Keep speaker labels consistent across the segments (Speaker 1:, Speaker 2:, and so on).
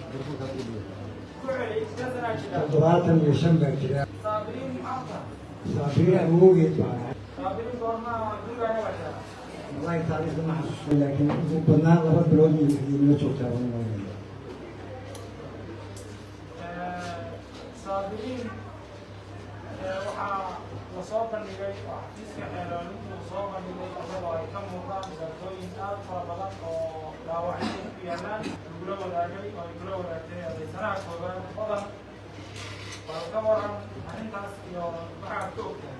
Speaker 1: Ku celi, intee sanaa jiraa?
Speaker 2: 75 baa jira.
Speaker 1: Saabiriin maxaa tahay?
Speaker 2: Saabiriin awowgeed baan ahay.
Speaker 1: Saabiriin goormaa gurigaaga gashaa?
Speaker 2: Wallahi taariikhda ma xasuusto, laakiin ugu badnaan 2 bilood iyo nala joogtaa baan umaleynaya.
Speaker 1: Saabiriin waxaa la soo bandhigay oo xafiiska xeeloonintu uu soo bandhigay iyadoo ay ka muuqdaan dhibaatooyin aad fara badan oo dhaawacyo ku yaalaan lagula wadaagay oo ay kula wadaagtay eedaysanaha koowaad Hodan. Bal ka waran arrintaas iyo waxaad ka ogtahay?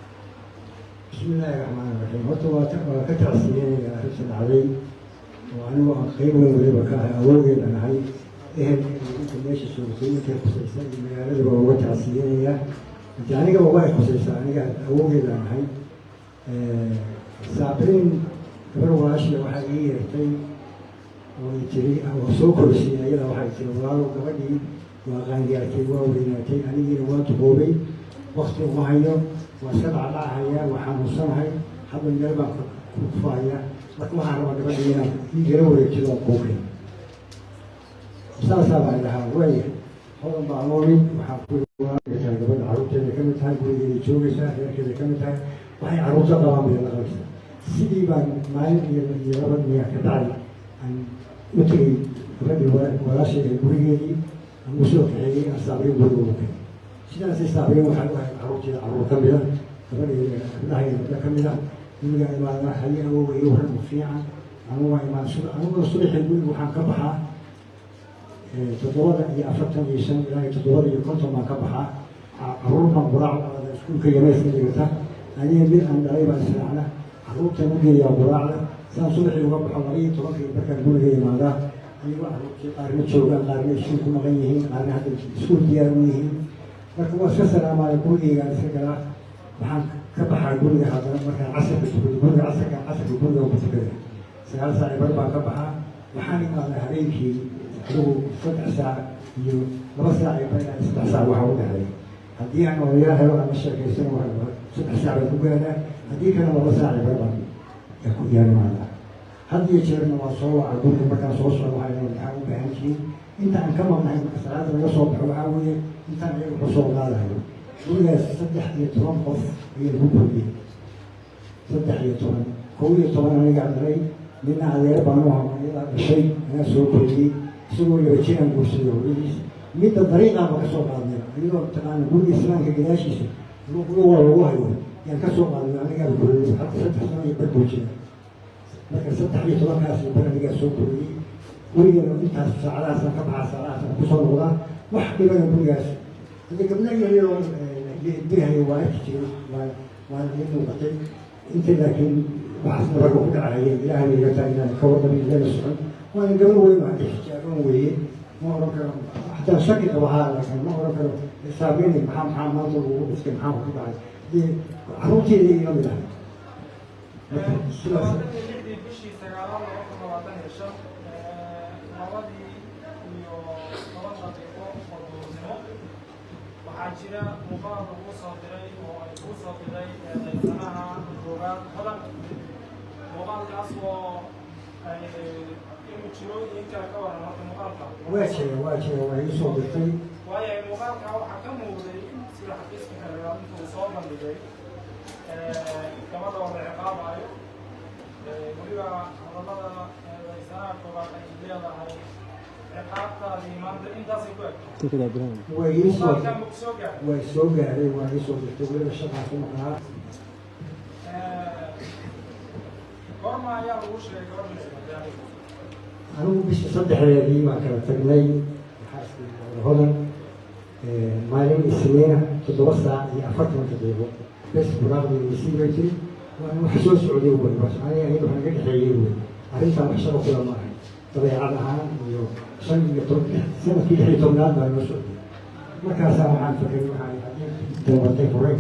Speaker 2: Bismi illaahi raxmaani raxiim. Horta waa ka tacsiyeynaya arrinta dhacday oo anigu aan qeyb weyn weliba ka ahay, awowgeed aan ahay. Ehelka iyo inta meesha joogtay, intay khusaysa iyo magaaladaba waa uga tacsiyeynayaa. Hadii anigaba waa ay khusaysaa, aniga awowgeed aan ahay. Saabiriin gabar walaashiya waxaa ii yeertay oo ay tiri, oo soo korisay ayada, waxay tiri: "Walaalow, gabadhii waa qaangaartay, waa weynaatay, anigiina waa duqoobay, wakti uma hayo, waa iska dhacdhacahayaa, waa xanuunsanahay, hadda meel baan ku kufaaya, marka waxaan rabaa gabadhii inaan igala wareejido oo kuu keeno." Saasaa baan dhahaa, waaya. Hodan baa noolin. Waxaan ku tahay gabadha carruurteeda ka mid tahay, gurigeeday joogaysaa, reerkeeda ka mid tahay, waxay carruurta qabaan bay la qabaysaa. Sidii baan maalin iyo laba miya ka bacdi aan u tegey gabadhii walaashay ee gurigeedii, aan u soo kaxeeyey, aan Saabiriin guriga ugu keenay. Sidaasay Saabiriin waxay u ahayd carruurteeda carruur ka mid ah, gabadheeda gabdhahay gabdha ka mid ah. Guriga imaadna: "Haye awowa, iyo waran?" "U fiican." Anugu waa imaan aniguna subaxii guriga waxaan ka baxaa 7:45 ilaa iyo 7:50 baan ka baxaa. Carruur baan quraac u qaada, iskuulka yamayska dhigata. Aniga mid aan dhalay baan israacna, carruurtan u geeyaa quraacda. Saan subaxii uga baxo, 12:30 markaan guriga imaadaa, anigoo carruurtii qaarna joogaan, qaarna iskuul ku maqan yihiin, qaarna hadda iskuul diyaar u yihiin. Marka waa iska salaamaayo, gurigeygaan iska galaa. Waxaan ka baxaa guriga haddana markaan casarka tukado. Guriga casarka guriga ku tukada, 9:15 baan ka baxaa. Waxaan imaadaa habeenkii adigu 3 saac iyo 2:15 ilaa 3 saac waxaa u dhexeeya. Haddii aan odayaal helo ama sheekaysano, 3 saac baan ku gaaraa, haddii kalena 2:15 baan ku yarimaadaa. Had iyo jeerna waa soo waca guriga markaan soo socdo. Waxay leedahay: "Maxaa u baahan tihiin?" Inta aan ka maqnahay marka salaada laga soo baxo, waxaa weeye intaan iyaga ku soo qaadayo. Gurigaas 13 qof ayaa lagu koriyey, 13. 11 anigaa dhalay, midna adeer baan u ahaa, iyadaa dhashay, anaa soo koriyey. Isagoo 2 jiraan guursaday hooyadiis. Midda dariiqaaba ka soo qaadnay, iyadoo taqaana guriga islaamka gadaashiisa luqluqa lagu hayo yaan ka soo qaadnay. Anigaa koriyey, hadda 3 sano iyo bar buu jira. Marka 13-kaas iyo bar anigaa soo koriyey. Gurigana intaas saacadahaasaan ka baxaa, saacadahaasaan kusoo noqdaa. Wax dhibana gurigaas hadda gabdha yaryaroo edbinahayo waa arki jiray, waana ii muuqatay inta, laakiin waxaas nabarka ku dhacahayeen Ilaahay iga tahay inaan ka warqabin, ilana socon. Waana gabar weyn oo hadda xijaaban weeye. Ma oran karo hataa shaki qaba haa, laakiin ma oran karo: "Saabrini, maxaa maanta lagu dhuftay? Maxaa ku dhacay?" Dee carruurteeda ila mid ahay. Marka sidaas.
Speaker 1: 26-dii bishii sagaalaad 2025, 2:10 oo duhurnimo, waxaa jira muuqaal lagu soo diray oo ay kuu soo diray eedaysanaha koowaad Hodan. Muuqaalkaas oo ay inuu jiro iyo in kale, ka waran horta muuqaalka?
Speaker 2: Waa jira, waa jira, waa ii soo dirtay.
Speaker 1: Waayo, muuqaalka waxaa ka muuqday sida xafiiska xeelilaalinta uu soo bandhigay gabadha oo la ciqaabayo, weliba hadallada eedaysanaha koowaad ay leedahay: "Ciqaabtaadii maanta intaasay ku egtahay."
Speaker 2: Waa ii soo
Speaker 1: Muuqaalkan ma ku soo gaaray?
Speaker 2: Waa soo gaaray, waa ii soo dirtay, weliba shaqaan ku maqnaa.
Speaker 1: Goorma ayaa lagu sheegay gabadha isbadaalay?
Speaker 2: Anigu bisha saddexdeedii baan kala tagnay xaaskii Hodan, maalin Isniina, 7:40. Bes buraaqdii isii bay tiri, waana wax soo socday wey, bas aniga iyada wax naga dhexeeyey wey. Arrintan wax shaqo kula ma ahay, dabeecad ahaan iyo 15, sanadkii 16aad baa noo socday. Markaasaa waxaan fakeray, waxaan haddii dalbatay furay,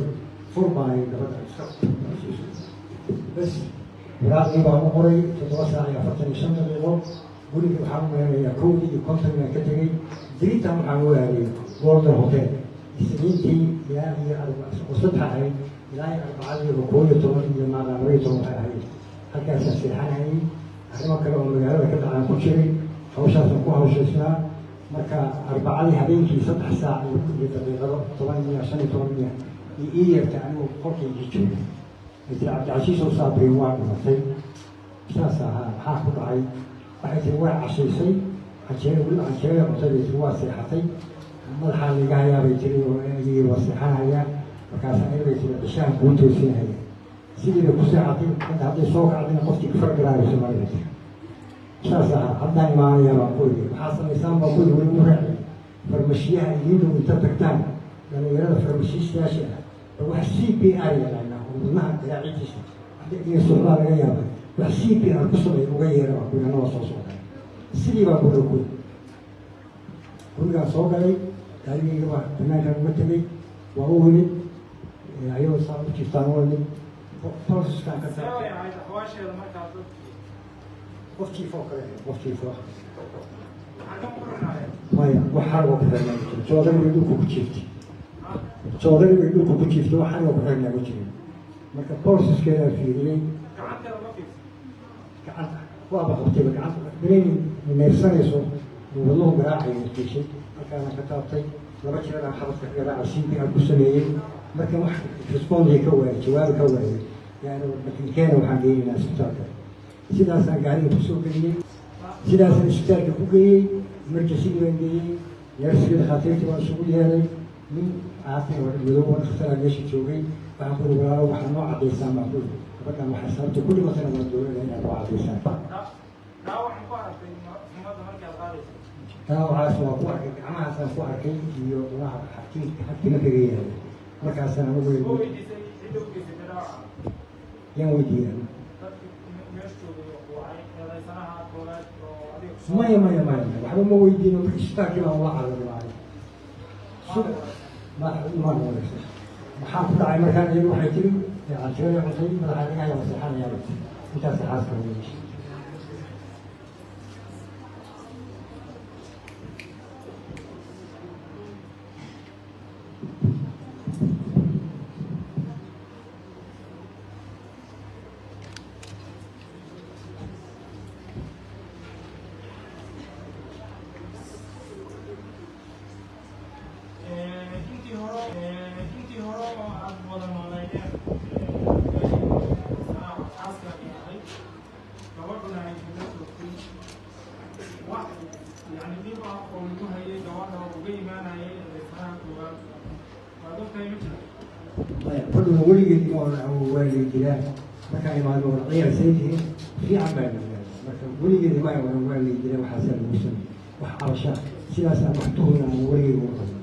Speaker 2: fur baan gabadha iska. Bes waraaqdii baan u qoray 7:45. Guriga waxaan u malaynayaa 1:50 baan ka tegey. Diritan waxaan u aaday Golden Hotel Isniintii ilaa iyo oo saddex ahayd ilaa iyo Arbacadii oo 11 iyo maalin 12 waxay ahayd. Halkaasaan seexanayay, arrimo kale oo magaalada ka dhacaan ku jiray, hawshaasaan ku hawshaysnaa. Marka Arbacadii habeenkii 3 saac iyo daqiiqado 10 miya, 15 miya iyo ii yeertay anigu qolkaygii jooga. Ay tiri, "Cabdicasiis oo Saabiriin waa dhimatay." Saas ahaa. Maxaa ku dhacay? Waxay tiri, "Waa cashaysay canjeero, weliba canjeerada cuntay," bay tiri. "Waa seexatay, madaxaa laiga hayaa," bay tiri, "oo iyagii waa seexanhayaa." Markaas bay tiri, "Cishahan kuu toosinhaya." Sidii bay ku seexatay. Hadda hadday soo kacdina qofkii fargaraayso male, bay tiri. Saas ahaa. "Haddaan imaanaya," baan ku yidhi. "Maxaa samaysaan?" baan ku yidhi. Weli u raaciyay, "Farmashiyaha idiin dhow inta tagtaan, dhalinyarada farmashiistayaasha ah wax CPR yaqaanaa oo wadnaha garaacidiisa inay socdaa laga yaaba, wax CPR ku sameeya uga yeera," baan ku yidhi. "Anagoo soo socdaa." Sidii baan ku yidhi. Gurigaan soo galay, gaarigayga baa banaankaan uga tegay. Waa u imid ayagoo saa u jirtaan, u imid processkaan ka
Speaker 1: See way ahayd axwaasheeda markaa dadkii?
Speaker 2: Qof jiifoo kale, qof jiifo.
Speaker 1: Maxaa ka muranaya?
Speaker 2: Maya, wax xarigoo ku xirnaa ma jiro. Joodari bay dhulka ku jiiftay, joodari bay dhulka ku jiiftay, wax xarigoo ku xirnaa ma jirin. Marka pulseskeedaa fiiriyey.
Speaker 1: Gacanteeda ma fiirsan?
Speaker 2: Gacanta waaba qabtayba. Gacanta dareen neefsanayso, wadnuhu garaacayo fiishay. Halkaana ka taabtay, laba jeeraan xabadka ka garaaca, CPR ku sameeyey. Marka wax response ka waayey, jawaabi ka waayey, yani makinkeena waxaan geynaynaa isbitaalka. Sidaasaan gaariga kusoo geliyey, sidaasaan isbitaalka ku geeyey. Emergency baan geeyey, nursigii, dhakhaatiirtii baan isugu yeeray. Nin caafi madow oo dhakhtaraa meesha joogay. Waxaan ku yidhi, "Walaalo, waxaa noo caddaysaan," baan ku yidhi, "gabadhan waxay sababta ku dhimatayna waan doonayna inaad noo caddaysaan."
Speaker 1: Dhaawac ku aragtay xumadda markii aad qaadaysa?
Speaker 2: Dhaawacaas waa ku arkay, gacmahaasaan ku arkay iyo cunaha xagtima kaga yahay. Markaasaan anigu
Speaker 1: Ma weydiisay cidda u geysatay dhaawaca?
Speaker 2: Yaan weydiiyay?
Speaker 1: Dadkii meesha joogay oo wacay eedaysanaha koowaad oo adiga kusoo
Speaker 2: Maya, maya, maya, maya, waxba ma weydiino. Marka isbitaalkii baan ula cararay macallin. Ma noqonayso. Maxaa ku dhacay? Markaan iyagu waxay tiri, canjeeray cuntay, madaxa laga haya, maseexanayaa bay tiri. Intaas xaaska weydiisay.
Speaker 1: Intii hore oo aad wada nooleydeen, xaaskaagii ahayd, gabadhuna ay kula joogtay, wax yani dhib ah oo lagu hayay gabadha oo uga imaanayay eedaysanaha koowaad waad ogtahay, ma jiro?
Speaker 2: Maya, gabadhuna weligeed ma oran waa lay dilaa. Markaan imaado, war ciyaar say tihiin, fiican baa la yidhahdaa. Marka weligeed ma oran waa lay dilaa, waxaasaa lagu sameeyey, wax cabasha sidaasaan wax tuhuna aan weligeed uga qabin.